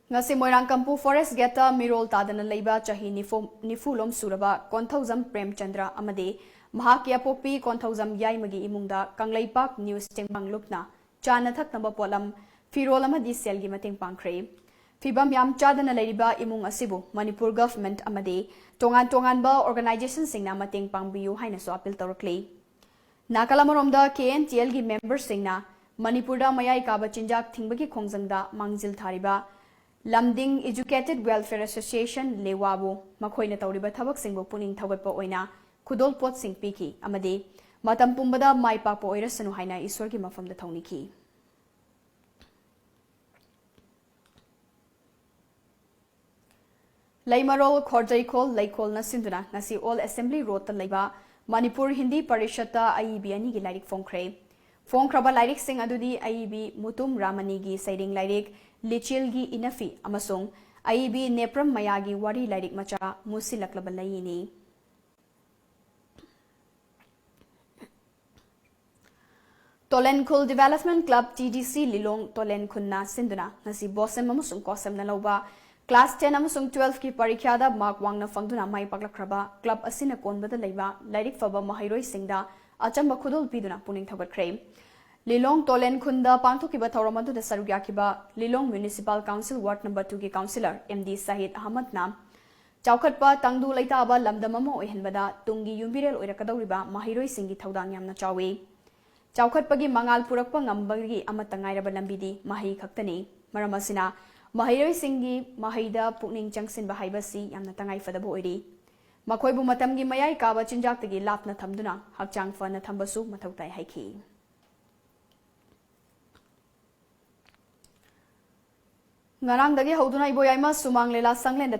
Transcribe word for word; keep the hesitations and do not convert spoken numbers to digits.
ꯉꯁꯤ ꯃꯣꯏꯔꯥꯡ Kampu forest gate ꯇ ꯃꯤꯔꯣꯜ ꯇꯥꯗꯅ ꯂꯩꯕ ꯆꯍꯤ ꯅꯤꯐꯨ, ꯅꯤꯐꯨ ꯂꯣꯝ ꯁꯨꯔꯕ ꯀꯣꯟꯊꯧꯖꯝ ꯄ꯭ꯔꯦꯝꯆꯟꯗ꯭ꯔ ꯑꯃꯗꯤ ꯃꯍꯥꯛꯀꯤ ꯑꯄꯣꯛꯄꯤ ꯀꯣꯟꯊꯧꯖꯝ ꯌꯥꯏꯃꯒꯤ ꯏꯃꯨꯡꯗ ꯀꯪꯂꯩꯄꯥꯛ news ꯇꯦꯡꯕꯥꯡ ꯂꯨꯞꯅ ꯆꯥꯅ ꯊꯛꯅꯕ ꯄꯣꯠꯂꯝ, ꯐꯤꯔꯣꯜ ꯑꯃꯗꯤ ꯁꯦꯜꯒꯤ ꯃꯇꯦꯡ ꯄꯥꯡꯈ꯭ꯔꯦ꯫ ꯐꯤꯕꯝ ꯌꯥꯝ ꯆꯥꯗꯅ ꯂꯩꯔꯤꯕ ꯏꯃꯨꯡ ꯑꯁꯤꯕꯨ ꯃꯅꯤꯄꯨꯔ government ꯑꯃꯗꯤ ꯇꯣꯉꯥꯟ ꯇꯣꯉꯥꯟꯕ organization ꯁꯤꯡꯅ ꯃꯇꯦꯡ ꯄꯥꯡꯕꯤꯌꯨ ꯍꯥꯏꯅꯁꯨ appeal ꯇꯧꯔꯛꯂꯤ꯫ ꯅꯥꯀꯜ ꯑꯃꯔꯣꯝꯗ KNTL ꯒꯤ member ꯁꯤꯡꯅ ꯃꯅꯤꯄꯨꯔꯗ ꯃꯌꯥꯏ ꯀꯥꯕ ꯆꯤꯟꯖꯥꯛ ꯊꯤꯡꯕꯒꯤ ꯈꯣꯡꯖꯪꯗ ꯃꯥꯡꯖꯤꯜ ꯊꯥꯔꯤꯕ ꯂꯝꯗꯤꯡ Educated Welfare Association, ꯂꯦꯋꯥꯕꯨ ꯃꯈꯣꯏꯅ ꯇꯧꯔꯤꯕ ꯊꯕꯛꯁꯤꯡꯕꯨ ꯄꯨꯛꯅꯤꯡ ꯊꯧꯒꯠꯄ ꯑꯣꯏꯅ ꯈꯨꯗꯣꯜꯄꯣꯠꯁꯤꯡ ꯄꯤꯈꯤ ꯑꯃꯗꯤ ꯃꯇꯝ ꯄꯨꯝꯕꯗ ꯃꯥꯏ ꯄꯥꯛꯄ ꯑꯣꯏꯔꯁꯅꯨ ꯍꯥꯏꯅ ꯏꯁꯣꯔꯒꯤ ꯃꯐꯝꯗ ꯊꯧꯅꯤꯈꯤ꯫ ꯂꯩꯃꯔꯣꯜ ꯈꯣꯔꯖꯩꯈꯣꯜ ꯂꯩꯀꯣꯜꯅ ꯁꯤꯟꯗꯨꯅ ꯉꯁꯤ Old Assembly Road ꯇ ꯂꯩꯕ ꯃꯅꯤꯄꯨꯔ ꯍꯤꯟꯗꯤ ꯄꯔꯤꯁꯠꯇ ꯑꯏꯕꯤ ꯑꯅꯤꯒꯤ ꯂꯥꯏꯔꯤꯛ ꯐꯣꯡꯈ꯭ꯔꯦ꯫ ꯐꯣꯡꯈ꯭ꯔꯕ ꯂꯥꯏꯔꯤꯛꯁꯤꯡ ꯑꯗꯨꯗꯤ ꯑꯏꯕꯤ ꯃꯨꯇꯨꯝ ꯔꯥꯃꯅꯤꯒꯤ ꯁꯩꯔꯦꯡ ꯂꯥꯏꯔꯤꯛ ꯂꯤꯆꯦꯜꯒꯤ ꯏꯅꯐꯤ ꯑꯃꯁꯨꯡ ꯑꯏꯕꯤ ꯅꯦꯄ꯭ꯔꯝ ꯃꯌꯥꯒꯤ ꯋꯥꯔꯤ ꯂꯥꯏꯔꯤꯛ ꯃꯆꯥ ꯃꯨꯁꯤꯜꯂꯛꯂꯕ ꯂꯩꯏꯅꯤ꯫ ꯇꯣꯂꯦꯟꯈꯨꯜ Development Club, TDC, ꯂꯤꯂꯣꯡ ꯇꯣꯂꯦꯟꯈꯨꯟꯅ ꯁꯤꯟꯗꯨꯅ ꯉꯁꯤ BOSEM ꯑꯃꯁꯨꯡ COSEM ꯅ ꯂꯧꯕ class ten ꯑꯃꯁꯨꯡ twelve ꯀꯤ ꯄꯔꯤꯈ꯭ꯌꯥꯗ mark ꯋꯥꯡꯅ ꯐꯪꯗꯨꯅ ꯃꯥꯏ ꯄꯥꯛꯂꯛꯈ꯭ꯔꯕ club ꯑꯁꯤꯅ ꯀꯣꯟꯕꯗ ꯂꯩꯕ ꯂꯥꯏꯔꯤꯛ ꯐꯕ ꯃꯍꯩꯔꯣꯏꯁꯤꯡꯗ ꯑꯆꯝꯕ ꯈꯨꯗꯣꯜ ꯄꯤꯗꯨꯅ ꯄꯨꯛꯅꯤꯡ ꯊꯧꯒꯠꯈ꯭ꯔꯦ꯫ ꯂꯤꯂꯣꯡ ꯇꯣꯂꯦꯟꯈꯨꯟꯗ ꯄꯥꯡꯊꯣꯛꯈꯤꯕ ꯊꯧꯔꯝ ꯑꯗꯨꯗ ꯁꯔꯨꯛ ꯌꯥꯈꯤꯕ ꯂꯤꯂꯣꯡ Municipal Council Ward number two ꯒꯤ councillor M D ꯁꯍꯤꯗ ꯑꯍꯃꯗꯅ ꯆꯥꯎꯈꯠꯄ ꯇꯪꯗꯨ ꯂꯩꯇꯥꯕ ꯂꯝꯗꯝ ꯑꯃ ꯑꯣꯏꯍꯟꯕꯗ ꯇꯨꯡꯒꯤ ꯌꯨꯝꯕꯤꯔꯦꯜ ꯑꯣꯏꯔꯛꯀꯗꯧꯔꯤꯕ ꯃꯍꯩꯔꯣꯏꯁꯤꯡꯒꯤ ꯊꯧꯗꯥꯡ ꯌꯥꯝꯅ ꯆꯥꯎꯏ꯫ ꯆꯥꯎꯈꯠꯄꯒꯤ ꯃꯉꯥꯜ ꯄꯨꯔꯛꯄ ꯉꯝꯕꯒꯤ ꯑꯃꯠꯇ ꯉꯥꯏꯔꯕ ꯂꯝꯕꯤꯗꯤ ꯃꯍꯩ ꯈꯛꯇꯅꯤ꯫ ꯃꯔꯝ ꯑꯁꯤꯅ ꯃꯍꯩꯔꯣꯏꯁꯤꯡꯒꯤ ꯃꯍꯩꯗ ꯄꯨꯛꯅꯤꯡ ꯆꯪꯁꯤꯟꯕ ꯍꯥꯏꯕꯁꯤ ꯌꯥꯝꯅ ꯇꯉꯥꯏꯐꯗꯕ ꯑꯣꯏꯔꯤ꯫ ꯃꯈꯣꯏꯕꯨ ꯃꯇꯝꯒꯤ ꯃꯌꯥꯏ ꯀꯥꯕ ꯆꯤꯟꯖꯥꯛꯇꯒꯤ ꯂꯥꯞꯅ ꯊꯝꯗꯨꯅ ꯍꯛꯆꯥꯡ ꯐꯅ ꯊꯝꯕꯁꯨ ꯃꯊꯧ ꯇꯥꯏ ꯍꯥꯏꯈꯤ꯫ ꯉꯔꯥꯡꯗꯒꯤ ꯍꯧꯗꯨꯅ ꯏꯕꯣꯌꯥꯏꯃ ꯁꯨꯃꯥꯡ ꯂꯤꯂꯥ ꯁꯪꯂꯦꯟꯗ